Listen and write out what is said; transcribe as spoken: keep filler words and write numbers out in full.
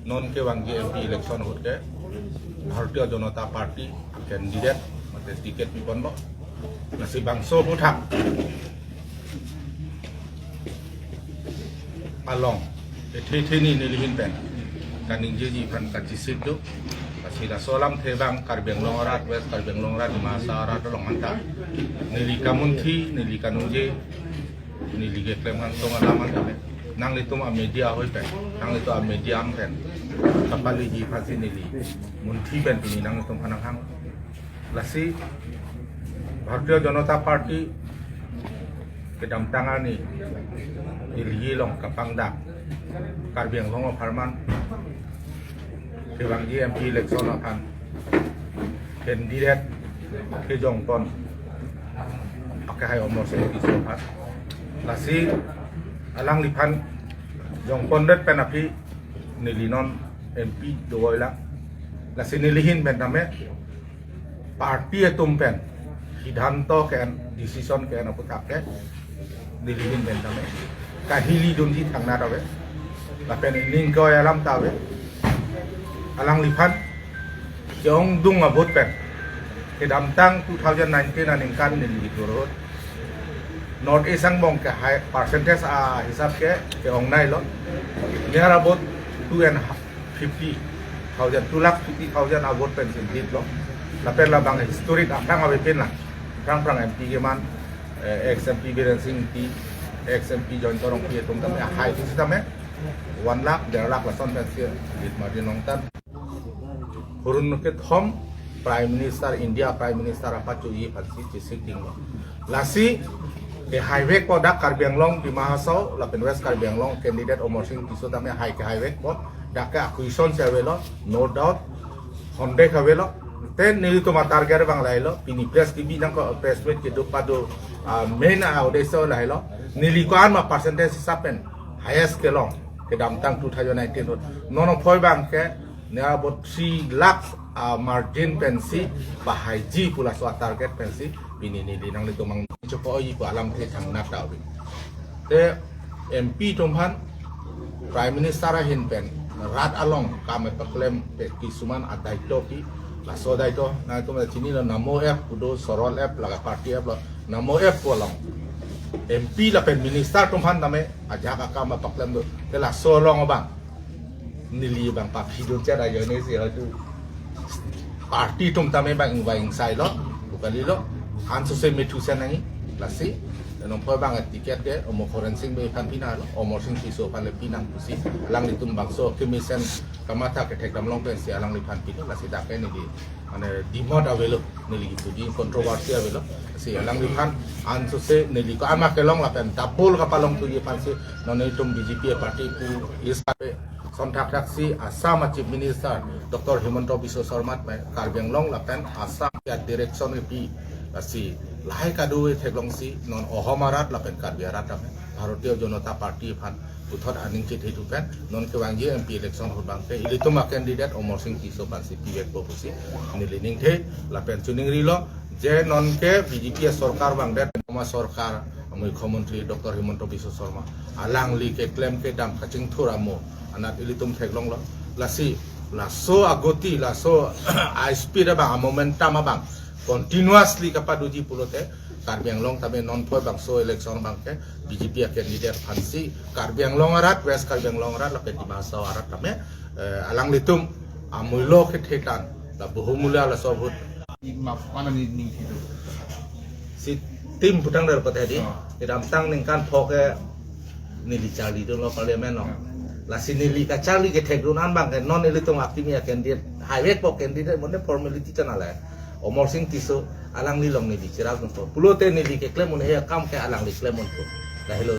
Non kevangji M P election ahut ke Bharatiya Janata Party candidate mate ticket piponlo. Lasi bangso aphuthak along ethe ethe ni nelihin pen kaningjeji aphan kachesik do. Lasi laso alamthe abang Karbi Anglong arat, West Karbi Anglong arat, Dima Hasao arat along anta neli kamunthi, neli kaningje, neli keklem kangtung alam anta pen, nanglitum a media ahoi pen, nanglitum a medium pen kapaleji aphansi neli munthi pen pini nanglitum aphan nanghang. Lasi Bharatiya Janata Party kedamtang arni Delhi along kapangdak Karbi Anglong apharman kevangji M P election aphan candidate kejongpon akehai Amarsing Tisso aphan. Lasi alangliphan jongpondet pen aphi neli non M P dovoilang. Lasi nelihin pen tame party atum pen siddhanto ke-en, decision ke-en aphuthak ke nelihin pen tame kahili dunji thangnat ave. Lapen ining koi alam ta ave. Alangliphan ke-ongdung a-vote pen kedamtang two thousand nineteen aningkan neli hitur ahut North East angbong ke high percentage ahisap ke ke-ongnailo. Near about two and fifty thousand, two lakh fifty thousand a-vote pensi lead lo. Lapen labang historic aphrang avepin lang. Aphrang aphrang M P keman, eh, ex M P Biren Singh Ingti, ex M P Jayanta Rongpi atum tame high sitame one lakh, der lakh lason pensi lead margin longtan. Hurun kethom Prime Minister, India Prime Minister aphan choji aphansi chesik dinglo. Lasi kehaivekpo dak Karbi Anglong, Dima Hasao lapen West Karbi Anglong candidate Amarsing Tisso tame hai kehaivekpo, dak ke acquisition si avelo, no doubt, honde ke avelo. Te nelitum a-target abang lahelo, pini press T V nangkok, press meet kedo pado, ah, main a-uddesho lahelo. Neli ko-an ma percentage hisap pen highest kelong kedamtang two thousand nineteen ahut. Non aphoi abang ke near about three lakhs a-margin pensi pahaiji pu laso a-target pensi pini neli nanglitum mang chopo-oiji pu alamthe thangnat ta ave. Te M P atum aphan Prime Minister ahin pen rat along kam kepaklem pen kisuman adaito pi, laso adaito nangtum chinilo, Namo app pu do, Sorol app, laga party app lo, Namo app pu along M P lapen minister atum aphan tame ajahak akam kepaklem do. Te laso along abang neli abang paphi dun chot ajoine si haitu party atum tame bang ingvai ingsailo, pu kalilo, ansose methu sen nangji. Lasi non aphoi abang ticket ke Amo Khorensing Bey aphan pinanglo, Amarsing Tisso aphan le pinang pusi alanglitum bangso kemesen kamatha kethekdam long pensi alangliphan pilo. Lasi dak ke neli mane dimot avelo, neli kepuji controversy avelo. Lasi alangliphan ansose neli ko-an ma kelong lapen double kapalongthuji aphansi non nelitum B J P party pu is kape sonthak thaksi Assam a-Chief Minister Doctor Himanta Biswa Sarma pen Karbi Anglong lapen Assam a-direction kepi, lasi lahai kado theklongsi non Ahom arat lapen Karbi arat tame Bharatiya Janata Party aphan puthot aning chethe thu pen non kevangji M P election ahut abang ke ilitum a-candidate Amarsing Tisso aphansi pivekpo pusi neli ningthe. Lapen choningrilo je non ke B J P a-sorkar vangdet, Assam a-sorkar, Mukhyamantri Doctor Himanta Biswa Sarma alangli keklem kedam kachingthur amo anat ilitum theklonglo. Lasi laso agoti, laso a-speed abang, a-momentum abang continuously kapadoji pulote Karbi Anglong tame non aphoi bangso election abang ke B J P a-candidate aphansi Karbi Anglong arat, West Karbi Anglong arat lapen Dima Hasao arat tame, eh, alanglitum amuilo kethe tan, la bohumula laso ahut. Map mana ni ningthe do. Si tim putang dar pathe di. Oh. Kedamtang ningkan phok ke neli charlidunlo parliament along. Lasi neli kacharli kethekdun an abang ke non ilitum a-kimi a-candidate, haivekpo candidate, mane formality channel le. Amarsing Tisso alangli along neli chirapdunpo. Pulote neli keklem un-e akam ke alangli klem unpo. Lahelo.